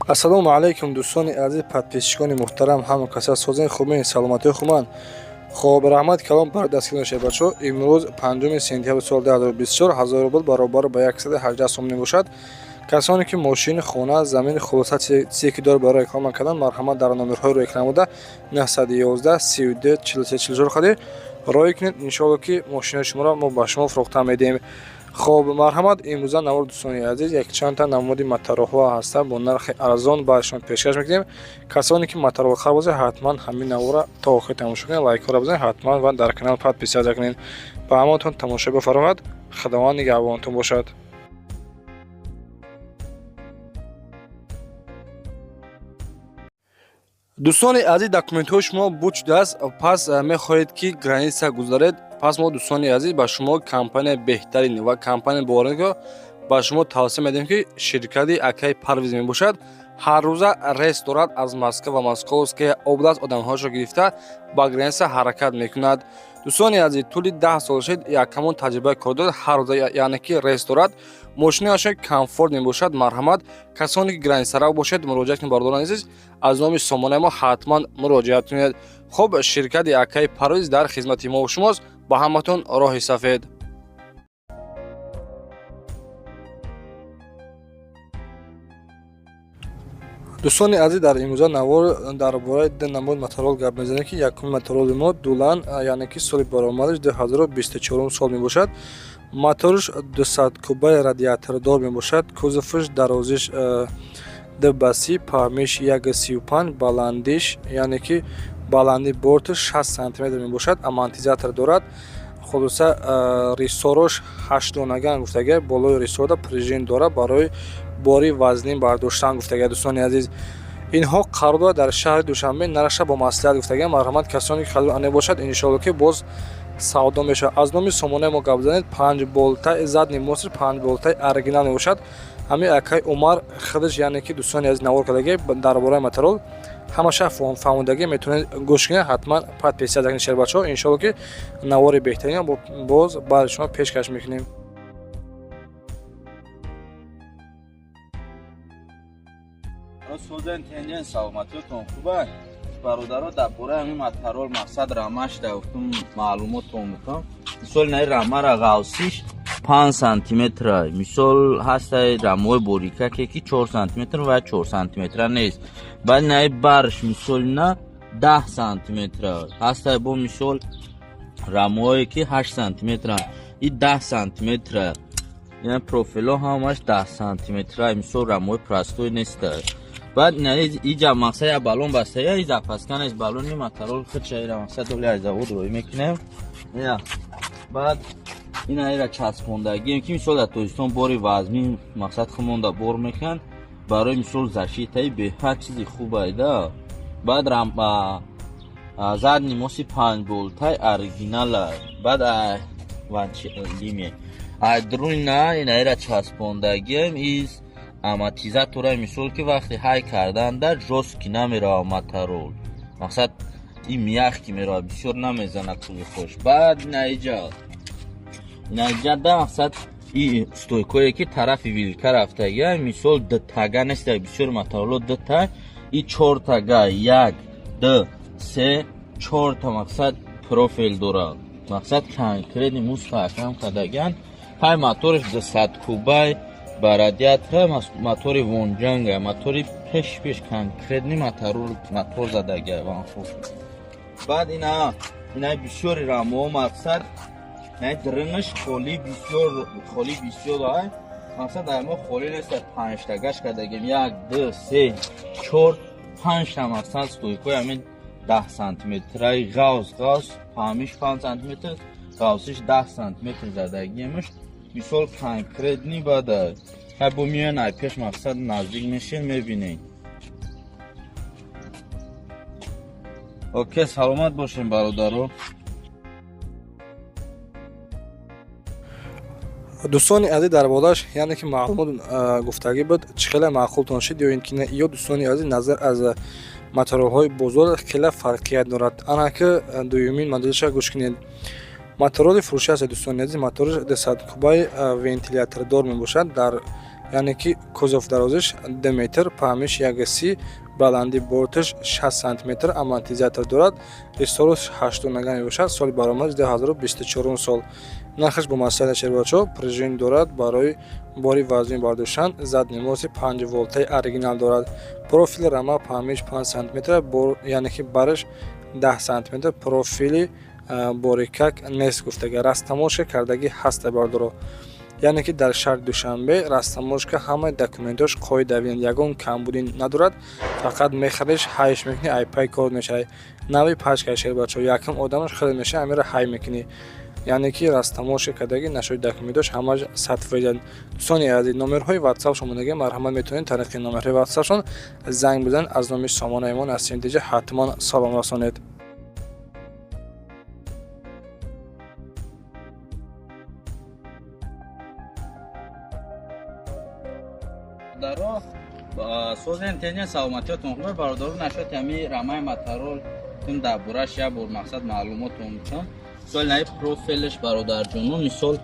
Ассалому алайкум, дӯстони азиз, подписчикони муҳтарам, ҳама каса созен, хубен, саломатии хубанд. Хоб, раҳмат калом барои дастгирӣ нашед, бачаҳо. Имрӯз 5 сентябри соли 2024, 1000 рубл баробар ба 118 сомонӣ мебошад. Касоне ки мошин, хона, замин, хулоса, чизе ки дорад барои реклама кардан, марҳамат, дар номерҳои рӯи экран буда 911 32 43 44 хади роҳӣ кунед. Иншоалло, ки мошинои шуморо мо ба шумо фурӯхта медиҳем. Хоб, марҳамат, имрӯза навор, дӯстони азиз, якчандта намуди моторҳо ҳастанд, бо нархи арзон ба шумо пешкаш мекунем. Касоне ки моторхар бошед, ҳатман ҳамин наворро то охир тамошо кунед, лайкҳоро бизанед ҳатман ва дар канал подписаться кунед. Ба ҳамаатон тамошо бифармояд, Худованд нигаҳбонтон бошад. Дӯстони азиз, документҳои шумо буд шудааст, пас мехоҳед, ки граница гузаред. Пас мо, дӯстони азиз, ба шумо компания беҳтарин ва компания боваринро ба шумо тавсия медиҳем, ки ширкати акаи Парвиз мебошад. Ҳаррӯза рейс дорад, аз Москва ва Московская область одамҳояшро гирифта ба граница ҳаракат мекунад. Дӯстони азиз, тӯли 10 сол шуд, якамон таҷрибаи кор дорад, ҳар рӯза, яъне ки рейс дорад. Мошинаашон комфорт мебошад. Марҳамат, касоне ки границарав бошед, муроҷиат кунед. Бародарони азиз, аз номи сомонаи мо ҳатман муроҷиат кунед. Хуб, ширкати акаи Парвиз дар хизмати мо шумост. Ба ҳаматон роҳи сафед. Дӯстони азиз, дар имрӯза навор дар бораи ду намуд моторол гап мезанем, ки якуми мотороли мо Дулан, яъне ки соли баромадаш 2024 сол мебошад. Моторш 200 кубаи, радиатордор мебошад. Кузовш дарозиш 2 ба 30, паҳмиш 1,35, баландиш, яъне ки баланди борташ 60 сантиметр мебошад. Амортизатор дорад. Хулоса, рессорош ҳаштдонаган гуфтага, болои рессорда пружин дорад барои бори вазнин бардоштан гуфтага. Дӯстони азиз, инҳо қарор дорад дар шаҳри Душанбе, нараша бо маслиҳат гуфтага. Марҳамат, касоне ки харидор бошад, иншоалло, ки боз савдо мешавад. Аз номи сомонаи мо гап занед. Панҷ болтаи задний мост, панҷ болтаи оригинал мебошад. Ҳамин акаи Умар худаш, яъне ки, дӯстони азиз, навор кардагӣ дар бораи моторол, ҳамаша фаҳмодагӣ, метавонед гӯш кунед. Ҳатман подписаться кунед, шербачаҳо. Иншоалло, ки навори беҳтарин боз баъди шумо пешкаш мекунем. Созен, тенҷен, саломатиётон хуба, бародаро. Дар бораи ҳамин моторол, мақсад, рамаш да гуфтум, маълумотон бикам. Мисол, наи рамара ғавсиш 5 сантиметра. Мисол, ҳастай рамои борикаке, ки 4 сантиметр ва 4 сантиметра нест. Баъд наи барш, мисол, на 10 сантиметра ҳастай, бо мисол рамое ки 8 сантиметра, и 10 сантиметра. Ина профило ҳамаш 10 сантиметра. Мисол, рамои простой неста. Баъд иҷа, мақсад, я баллон баста, я запаска нест, баллони моторол худша ира, мақсад, оли аз завод рӯй мекунем. Ина баъд ина ира часпондагием, ки мисол дар Тоҷикистон бори вазмин, мақсад, хумонда бор мекунанд, барои мисол защитаи беҳад чизи хубайда. Баъд задний моси панҷ болтай оригинала. Баъд лиме айдруна ина ира часпондагием, из амортизатора. Мисол, ки вақти ҳай карданда жёсткий намерава моторол, мақсад, и мягкий мерава, бисёр намезана кузовош. Баъд инаиҷа, инаиҷада, мақсад, и стойкое ки тарафи вилка рафтага, мисол, дутага неста. Бисёр мотороло дута, и чортага, як, ду, се, чорта, мақсад, профил дорад, мақсад, конкретный мустаҳкам кардаган. Ҳай моторш 200 кубай, ба радиатора, мотори Вонҷанга, мотори пеш пеш, конкретный мотор задага ванху. Баъд ина бисёри рамоҳо, мақсад, на дрынаш холи, бисёр холи, бисёр ай, мақсад, дар мо холи нест, панҷтагаш кардагем, як, ду, се, чор, панҷта, мақсад, стойкои ҳамин 10 сантиметраи ғавс, паҳмиш 5 сантиметр, ғавсиш 10 сантиметр задагиемаш. Мисол, конкретный. Баъд ҳай бо миён ай пеш, мақсад, наздик мешен, мебинед. Окей, саломат бошем, бародаро. Дӯстони азиз, дар болаш, яъне ки маълумот гуфтагӣ буд, чӣ хеле маъқултон шуд ё ин ки не? Ё, дӯстони азиз, назар аз моторолҳои бозор хеле фарқият дорад. Ана ки дуюмин моделиша гӯш кунед. Мотороли фурӯшӣ аст, дӯстони азиз. Моториш 200 кубаи, вентилятордор мебошад. Дар Яъне ки кузов дарозиш 2 метр, паҳмиш 1,30, баланди борташ 60 сантиметр, амортизатор дорад, рессораш 8 донага мебошад. Соли баромадаш 2024 сол. Нархаш бо маслиҳат шербачо, пружин дорад барои бори вазни бардоштан, задний мост и 5 волтаи оригинал дорад. Профили рама паҳмиш 5 сантиметр, яъне ки бараш 10 сантиметр, профили борикак нест гуфтага. Растаможка кардагӣ ҳаста бардоро. Яъне ки дар шаҳри Душанбе растаможка, ҳамаи документош қоидавиянд, ягон камбудӣ надорад. Фақат мехариш, ҳайш мекунӣ, айпай кор мешавад. Нави пачка шербачо, якум одамаш хеле мешавад, амира ҳай мекунӣ. Яъне ки растаможка кардагӣ нашои, документош ҳамаш 100%. Дӯстони азиз, номерҳои ватсапшон мондагӣ, марҳамат, метавонед тариқи номерҳои ватсапшон занг бизанед. Аз номи сомонаи мо Насим Диҷа ҳатман салом расонед. Даро созен теня, саломатиётон хуб, бародаро. Нашоти ҳами рамаи моторол тун дар бораш як бор мақсад маълумотон чон. Мисол, наи профилш, бародарҷоно, мисол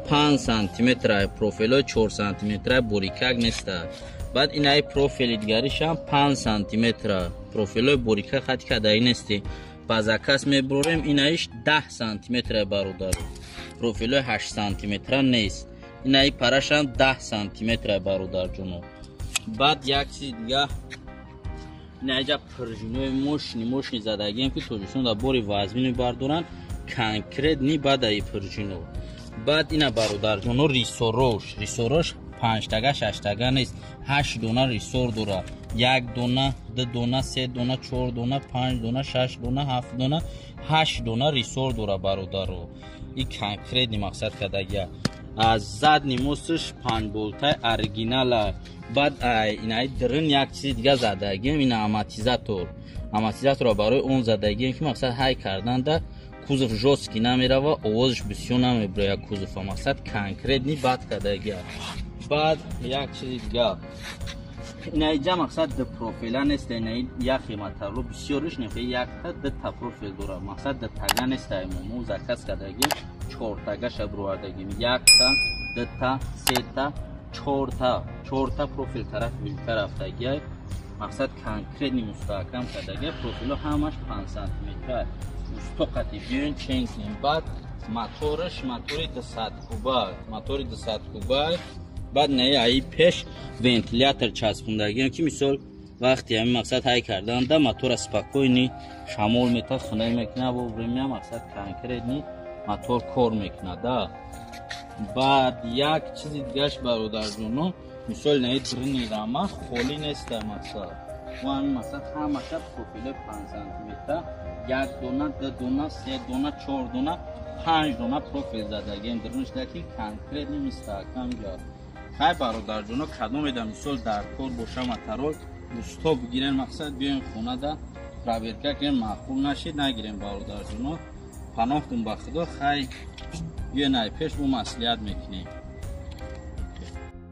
5 сантиметра, профилҳои 4 сантиметра борикак неста. Баъд инаи профили дигаришам 5 сантиметра, профилҳои борикак хати кадаи нести. Ба заказ мебурем, инаиш 10 сантиметра, бародаро, профилҳои 8 сантиметра нест. Инаи парашам 10 сантиметра, бародарҷоно. Баъд як чизи дига, инаиҷа пружинои мощный мощный задагием, ки Тоҷикистон дар бори вазмин бардоранд, конкретный. Баъд аи пружино, баъд ина, бародарҷоно, рессорош панҷтага, шаштага нест, ҳашт дона рессор дора: як дона, ду дона, се дона, чор дона, панҷ дона, шаш дона, ҳафт дона, ҳашт дона рессор дора, бародаро. И конкретный мақсад кардагия. Аз задний мостш панҷболтаи оригинала. Баъд инаи дрин як чизи дига задагием, ина амортизатор. Амортизаторро барои он задагием, ки мақсад ҳай карданда кузов жёсткий намерава, овозаш бисёр намебирояд кузова. Мақсад конкретный бад кардагия. Баъд як чизи дига, инаиҷа мақсад ду профила неста. Инаи яхи моторло бисёриш нехе якта, дута профил дора, мақсад дутага неста. Мо заказ кардагием, чортагаша бировардагим: якта, дута, сета, чорта, чорта профил тарафи вилка рафтагия. Мақсад конкретный мустаҳкам кардагия, профило ҳамаш 5 сантиметра. Усто қати биён чен кунем. Баъд мотораш мотори 200 куба, мотори 200 куба. Баъд наи аи пеш вентилятор часпондагием, ки мисол вақти ҳамин мақсад ҳай карданда мотора спокойный шамол мета, хунай мекунад вовремя, мақсад конкретный мотор кор мекунад да. Баъд як чизи дигаш, бародарҷоно, мисол наи дрини рама холӣ неста. Мақсад мо ҳамин мақсад ҳамаша профили 5 сантиметра: як дона, ду дона, се дона, чор дона, панҷ дона профил задагем дринишда, ки конкретный мустаҳкам ҷа. Хай, бародарҷоно, кадомеда мисол дар кор боша моторол, усто бигирен, мақсад биёен хонада проверка кунем, маъқул нашид, нагирем, бародарҷоно. Паноҳтун ба Худо. Хай, биёен ай пеш, мо маслиҳат мекунем.